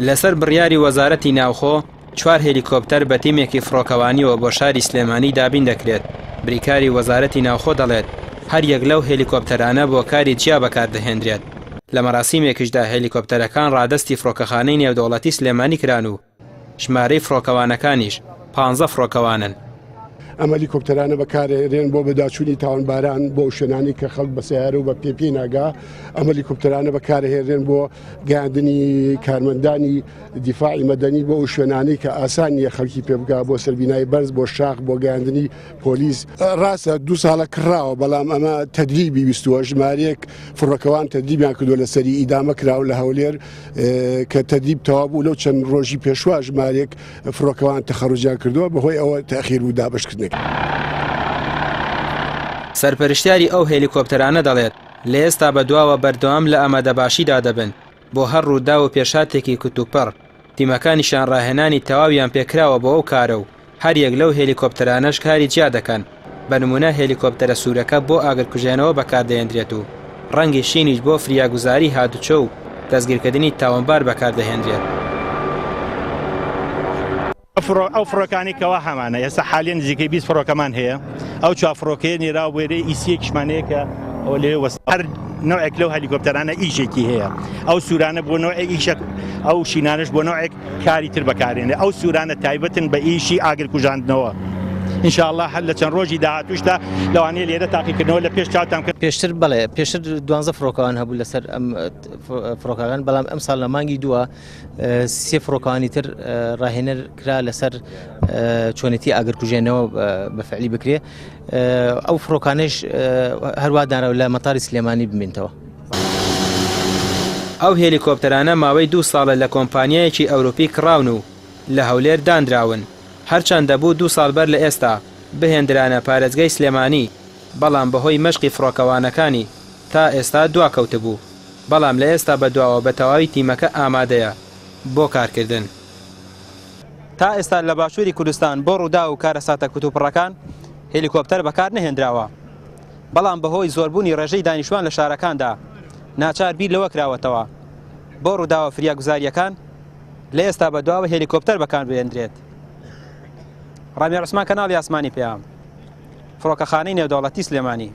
لەسەر بڕیاری وەزارەتی ناوخۆ، چوار هێلیکۆپتەر بە تیمێکی فڕۆکەوانییەوە بۆ شاری سلێمانی دابین دەکرێت، بریکاری وەزارەتی ناوخۆ دەڵێت، هەریەک لەو هێلیکۆپتەرانە بۆ کاری جیا بەکاردەهێنرێت. لە مەراسیمێکیشدا هێلیکۆپتەرەکان ڕادەستی فڕۆکەخانەی نێودەوڵەتی سلێمانی کران و ژمارەی فڕۆکەوانەکانیش پانزە فڕۆکەوانن. ئەم هەلیکۆپتەرانە بەکارئەهێنرێن بۆ بەداچوونی تاوانباران بۆ ئەو شوێنانەی کە خەڵک بە سەیارە و بە پێ پێی ناگا. ئەم هەلیکۆپتەرانە بەکارئەهێنرێن بۆ گەیاندنی کارمەندانی دیفاعی مەدەنی بۆ ئەو شوێنانەی کە ئاسان نییە خەڵکی پێ بگا، بۆ سەربینای بەرز، بۆ شاخ، بۆ گەیاندنی پۆلیس. ڕاستە دوو ساڵە کڕاوە، بەڵام ئەمە تەدریبی ویستووە، ژمارەیەک فڕۆکەوان تەدریبیان کردووە لەسەری، ئیدامە کراوە لە هەولێر کە تەدریب تەواو بوو لەو چەند ڕۆژی پێشوە ژمارەیەک فڕۆکەوان تەخەروجیان کردووە، بەهۆی ئەوە تەئخیر بوو دابەشکردنەکەی. سەرپەرشتیاری ئەو هێلیکۆپتەرانە دەڵێت، لە ئێستا بەدواوە بەردەوام لە ئامادەباشیدا دەبن بۆ هەر ڕووداو و پێشهاتێکی کوتوپڕ، تیمەکانیشیان ڕاهێنانی تەواویان پێکراوە بۆ ئەو کارە و هەریەک لەو هێلیکۆپتەرانەش کاری جیا دەکەن، بە نموونە هێلیکۆپتەرە سوورەکە بۆ ئاگرکوژێنەوە بەکاردەهێندرێت و ڕەنگی شینیش بۆ فریاگوزاری هاتوچۆ و دەستگیرکردنی تاوانبار بەکاردەهێنرێت. ئەو فڕۆکانەی کەوا هەمانە ئێستا حالیە نزیکەی 20 فڕۆکەمان هەیە، ئەو چوار فڕۆکەیە نێراوە بۆ ئێرە، ئیسیەکیشمان هەیە کە ئەوە لەوێ وەستا. هەر نەوعێک لەو هەلیکۆپتەرانە ئیشێکی هەیە، ئەو سوورانە بۆ نەوعێک ئیشە، ئەو شینانەش بۆ نەوعێک کاری تر بەکارێنێ. ئەو سوورانە تایبەتن بە ئیشی ئاگر کوژاندنەوە. ئینشاءاللە هەر لە چەند ڕۆژی داهاتووشدا لەوانەیە لێرە تاقیکردنەوە لە پێش چاوتان بکەن. پێشتر بەڵێ، پێشتر دوانزە فڕۆکەوان هەبوو لەسەر ئەم فڕۆکەکان، بەڵام ئەمساڵ لە مانگی دووە سێ فڕۆکەوانی تر ڕاهێنەر کرا لەسەر چۆنێتی ئاگرکوژێنەوە بە فعلی بکرێ. ئەو فڕۆکانەش هەروە دانراو لە مەتاری سلێمانی بمێنتەوە. ئەو هێلیکۆپتەرانە ماوەی دوو ساڵە لە کۆمپانیایەکی ئەوروپی کڕاون و لە هەولێر دانراون، هەرچەند دەبوو دوو ساڵ بەر لە ئێستا بهێندرانە پارێزگای سلێمانی، بەڵام بەهۆی مەشقی فڕۆکەوانەکانی تا ئێستا دواکەوتبوو، بەڵام لە ئێستا بەدواوە بە تەواوی تیمەکە ئامادەیە بۆ کارکردن. تا ئێستا لە باشووری کوردستان بۆ ڕووداو و کارەساتە کوتوپڕەکان هێلیکۆپتەر بەکار نەهێندراوە، بەڵام بەهۆی زۆربوونی ڕێژەی دانیشتوان لە شارەکاندا ناچار بیر لەوە کراوەتەوە بۆ ڕووداوە فریاگوزارییەکان لە ئێستا بەدواوە هێلیکۆپتەر بەکاربهێندرێت. ڕامیار عوسمان، کەناڵی ئاسمانی پەیام، فڕۆکەخانەی نێودەوڵەتی سلێمانی.